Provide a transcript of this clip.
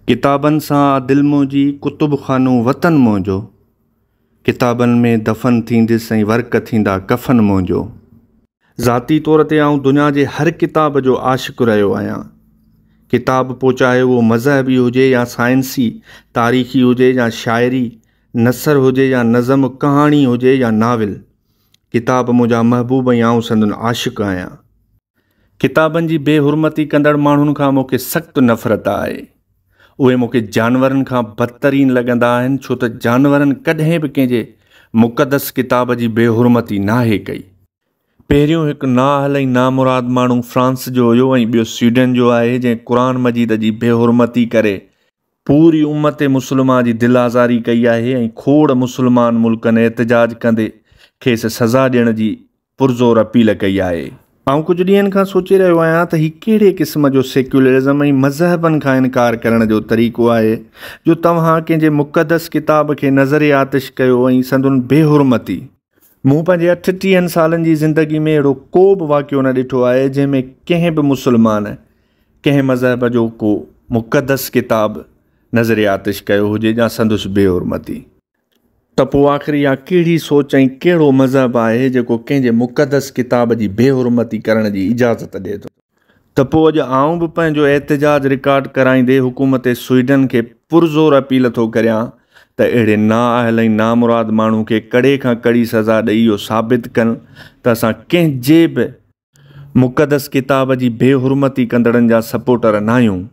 ڪتابن سان آ دل منهنجي، ڪتب خانو وطن منهنجو. ڪتابن ۾ دفن ٿيندس ۽ ورق ٿيندا ڪفن منهنجو. ذاتي طور تي آئون دنيا جي هر ڪتاب جو عاشق رهيو آهيان. ڪتاب پوء چاهي اهو مذهبي هجي يا سائنسي، تاريخي هجي يا شاعري، نثر هجي يا نظم، ڪهاڻي هجي يا ناول. ڪتاب منهنجا محبوب ۽ آئون سندن عاشق آهيان. ڪتابن جي بي حرمتي ڪندڙ ماڻهن کان مون کي سخت نفرت آهي. اهي مون کي جانورن کان بدترين لڳندا آهن ڇو ته جانورن ڪڏهن به ڪنهن جي مقدس ڪتاب جي بي حرمتي ناهي ڪئي. پهريون هڪ نااهل ۽ نامراد ماڻهو فرانس جو هيو ۽ ٻيو سوئيڊن جو آهي جنهن قرآن مجيد جي بي حرمتي ڪري پوري امت مسلمه جي دل آزاري ڪئي آهي ۽ کوڙ مسلمان ملڪن احتجاج ڪندي کيس سزا ڏيڻ جي پرزور اپيل ڪئي آهي. آئون ڪجهه ڏينهن کان سوچي رهيو آهيان ته هي ڪهڙي قسم جو سيڪيولرزم ۽ مذهبن کان انڪار ڪرڻ جو طريقو آهي جو توهان ڪنهن جي مقدس ڪتاب کي نذر آتش ڪيو ۽ سندن بي حرمتي. مون پنهنجي اٺٽيهن سالن جي زندگي ۾ اهڙو ڪو به واقعو نه ڏٺو آهي جنهن ۾ ڪنهن به مسلمان ڪنهن مذهب جو ڪو مقدس ڪتاب نذر آتش ڪيو هجي يا سندس بي حرمتي. ته پوء آخر اها ڪهڙي سوچ ۽ ڪهڙو مذهب آهي جيڪو ڪنهن جي مقدس ڪتاب جي بي حرمتي ڪرڻ جي اجازت ڏئي ٿو؟ ته پوء اڄ آئون به پنهنجو احتجاج رڪارڊ ڪرائيندي حڪومت سوئيڊن کي پرزور اپيل ٿو ڪريان ته اهڙي نااهل ۽ نامراد ماڻهو کي ڪڙي کان ڪڙي سزا ڏئي اهو ثابت ڪن ته اسان ڪنهن جي به مقدس ڪتاب جي بي حرمتي ڪندڙن جا سپورٽر ناهيون.